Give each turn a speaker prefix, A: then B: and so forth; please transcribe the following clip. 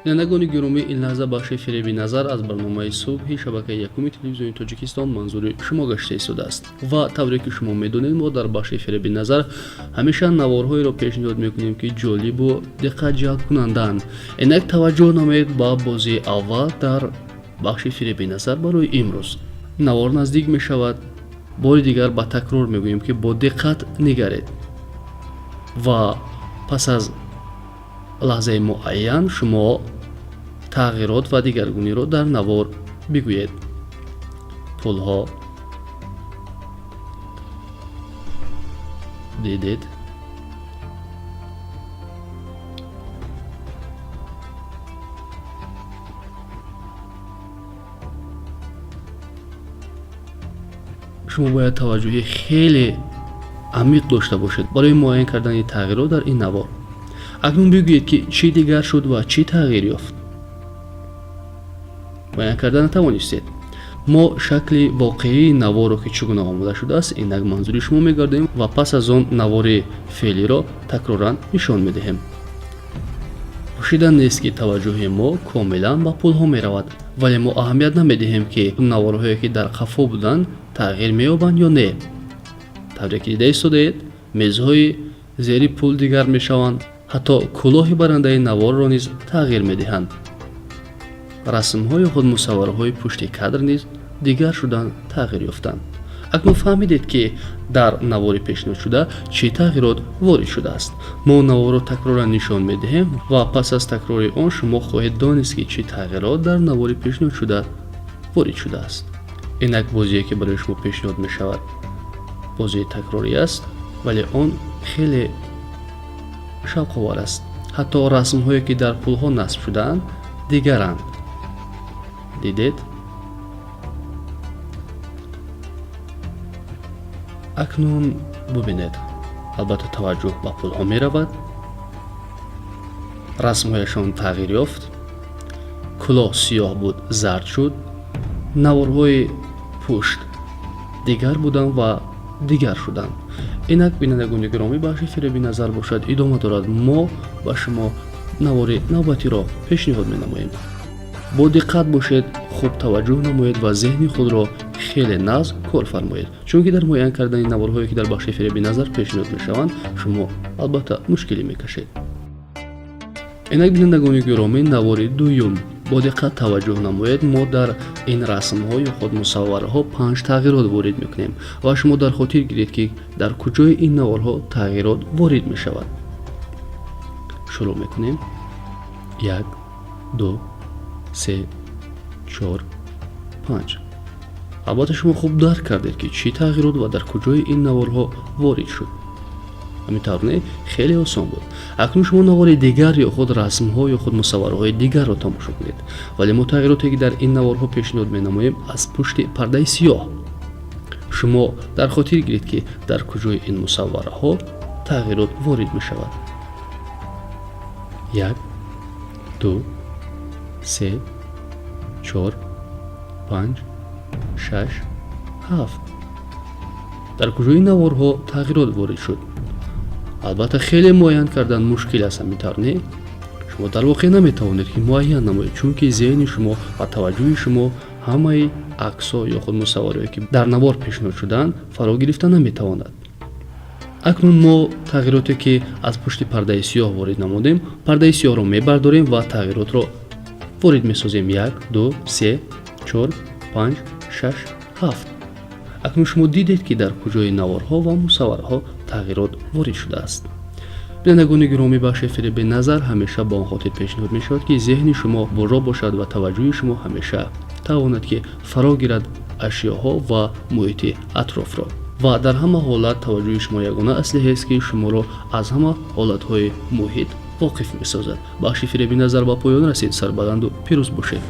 A: Бинандагони гиромӣ, ин лаҳза бахши «Фиреби назар» аз барномаи субҳи шабакаи якуми телевизиони Тоҷикистон манзури шумо гашта истодааст. Ва тавре ки шумо медонед, мо дар бахши «Фиреби назар» ҳамеша наворҳоеро пешниҳод мекунем, ки ҷолибу диққат ҷалбкунандаанд. Инак таваҷҷӯҳ намоед ба бозии аввал дар бахши «Фиреби назар» барои имрӯз. Навор наздик мешавад. Бори дигар ба такрор мегӯем, ки бо диққат нигаред ва пас аз лаҳзаи муайян шумо тағйирот ва дигаргуниро дар навор бигӯед. Пулҳо дидед? Шумо бояд таваҷҷӯҳи хеле амиқ дошта бошед барои муайян кардани тағйирот дар ин навор. Акнун бигӯед, ки чӣ дигар шуд ва чӣ тағйир ёфт. Муайян карда натавонистед? Мо шакли воқеии наворро, ки чӣ гуна омода шудааст, инак манзури шумо мегардем ва пас аз он навори феълиро такроран нишон медиҳем. Пӯшида нест, ки таваҷҷӯҳи мо комилан ба пулҳо меравад, вале мо аҳамият намедиҳем, ки наворҳое, ки дар қафо буданд, тағйир меёбанд ё не. Тавре ки дида истодаед, мезҳои зери пул дигар мешаванд, ҳатто кӯлоҳи барандаи наворро низ тағйир медиҳанд. Расмҳо ё худ мусавварҳои пушти кадр низ дигар шудан, тағйир ёфтанд. Акнун фаҳмидед, ки дар навори пешниҳодшуда чӣ тағйирот ворид шудааст. Мо наворро такроран нишон медиҳем ва пас аз такрори он шумо хоҳед донист, ки чӣ тағйирот дар навори пешниҳодшуда ворид шудааст. Инак бозие, ки барои шумо пешниҳод мешавад, бозии такрорӣ аст, вале он хеле шавқовар аст. Ҳатто расмҳое, ки дар пулҳо насб шудаанд, дигаранд. Дидед? Акнун бубинед. Албатта, таваҷҷӯҳ ба пулҳо меравад. Расмҳояшон тағйир ёфт. Кӯлоҳ сиёҳ буд, зард шуд. Наворҳои пушт дигар буданд ва дигар шуданд. Инак, бинандагони гиромӣ, бахши «Фиреби назар» бошад, идома дорад. Мо ба шумо навори навбатиро пешниҳод менамоем. Бо диққат бошед, хуб таваҷҷӯҳ намоед ва зеҳни худро хеле нағз кор фармоед, чунки дар муайян кардани наворҳое, ки дар бахши «Фиреби назар» пешниҳод мешаванд, шумо албатта мушкилӣ мекашед. Инак, бинандагони гиромӣ, навори дуюм. Бо диққат таваҷҷӯҳ намоед. Мо дар ин расмҳо ё худ мусавварҳо панҷ тағйирот ворид мекунем ва шумо дар хотир гиред, ки дар куҷои ин наворҳо тағйирот ворид мешавад. Шурӯъ мекунем: як, ду, се, чор, панҷ. Албатта, шумо хуб дарк кардед, ки чӣ тағйирот ва дар куҷои ин наворҳо ворид шуд. Ҳамин тавр, не? Хеле осон буд. Акнун шумо навори дигар ё худ расмҳо ё худ мусавварҳои дигарро тамошо кунед, вале мо тағйироте, ки дар ин наворҳо пешниҳод менамоем, аз пушти пардаи сиёҳ. Шумо дар хотир гиред, ки дар куҷои ин мусаввараҳо тағйирот ворид мешавад. Як, ду, се, чор, панҷ, шаш, ҳафт. Дар куҷои наворҳо тағйирот ворид шуд? Албатта, хеле муайян кардан мушкил аст, ҳамин тавр, не? Шумо дар воқеъ наметавонед, ки муайян намоед, чунки зеҳни шумо ва таваҷҷӯҳи шумо ҳамаи аксҳо ё худ мусавварое, ки дар навор пешниҳод шудаанд, фаро гирифта наметавонад. Акнун мо тағйироте, ки аз пушти пардаи сиёҳ ворид намудем, пардаи сиёҳро мебардорем ва тағйиротро ворид месозем: як, ду, се, чор, панҷ, шаш, ҳафт. Акнун шумо дидед, ки дар куҷои наворҳо ва мусавварҳо тағйирот ворид шудааст. Бинандагони гиромӣ, бахши «Фиреби назар» ҳамеша ба он хотир пешниҳод мешавад, ки зеҳни шумо бурро бошад ва таваҷҷӯҳи шумо ҳамеша тавонад, ки фаро гирад ашёҳо ва муҳити атрофро. Ва дар ҳама ҳолат таваҷҷӯҳи шумо ягона аслиҳаест, ки шуморо аз ҳама ҳолатҳои муҳит воқиф месозад. Бахши «Фиреби назар» ба поён расид. Сарбаланду пирӯз бошед.